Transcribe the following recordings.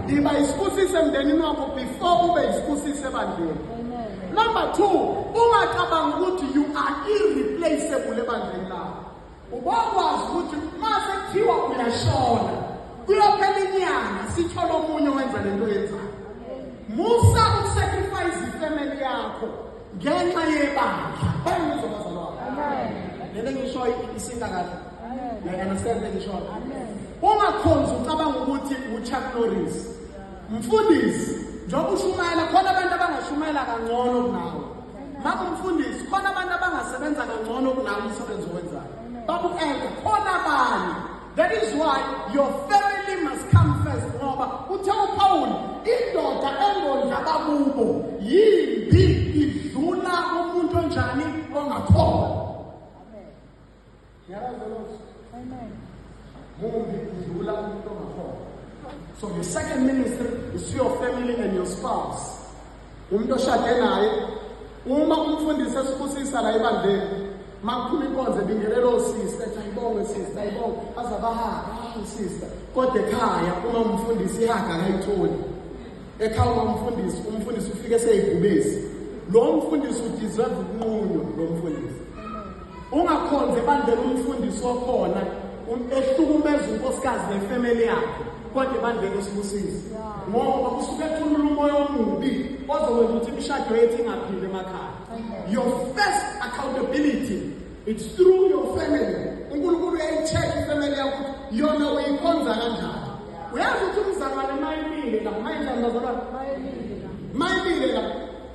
Iba isibusiso emndenini wakho before ube isibusiso ebandleni. Number 2, ungacabangi ukuthi you are irreplaceable ebandleni lakho. Ubokwazi ukuthi mase kuthiwa uyashona, kuyophela inyanga sithola omunye owenza lento oyenzayo. Musa ukusacrifice ifamily yakho ngenxa yebandla. Bayangizwa bazalwane? Amen. Lento engishoyo isinda kahle. Amen. You understand le ngishoyo? Ungakhonzi ucabanga ukuthi uChuck Norris. Mfundisi, njengoba ushumayela khona abantu abangashumayela kangcono kunawe. Makumfundisi, khona abantu abangasebenza kangcono kunawe umsebenzi owenzayo. Babu elder, khona abanye. That is why your family must come first, ngoba uthe uPaul indoda engondla abakubo yimbi idlula umuntu onjani ongakholwa. Ngiyalazi lozwi. Amen. Mumbi udlula umuntu ongakholwa. So your second ministry is to your family and your spouse. Umuntu oshade naye, uma umfundisi esibusisa la ebandleni, makuphuma inkonzo ebingelela osista, ethi ayibongwe sister, ayibongwe, aze abahaga, hawu sister. Kodwa ekhaya uma umfundisi ihaga akayitholi. Ekhaya uma umfundisi, umfundisi ufike eseyibhubesi. Lo mfundisi udeserve ukunqunywa lo mfundisi. Ungakhonzi ebandleni umfundisi wakhona ehlukumeza unkosikazi nefamily yakhe, kodwa ebandleni esibusise, ngoba usuke ethulula umoya omubi ozokwenza ukuthi imishado yethu ingaphili emakhaya. Your first accountability, it's through your family. UNkulunkulu uyayi-check ifamily yakho ukuthi yona uyikhonza kanjani. Uyazi ukuthi umzalwane mayimile la, mayinjani bazalwane? Mayimile la,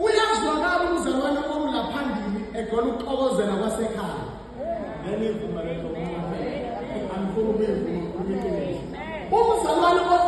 uyazwakala umzalwane omlaphambili egcwele ukuxokozela kwasekhaya. Ngeke nivuma lento, angifuni ukuyivuma, ukhuluma iqiniso. Umzalwane.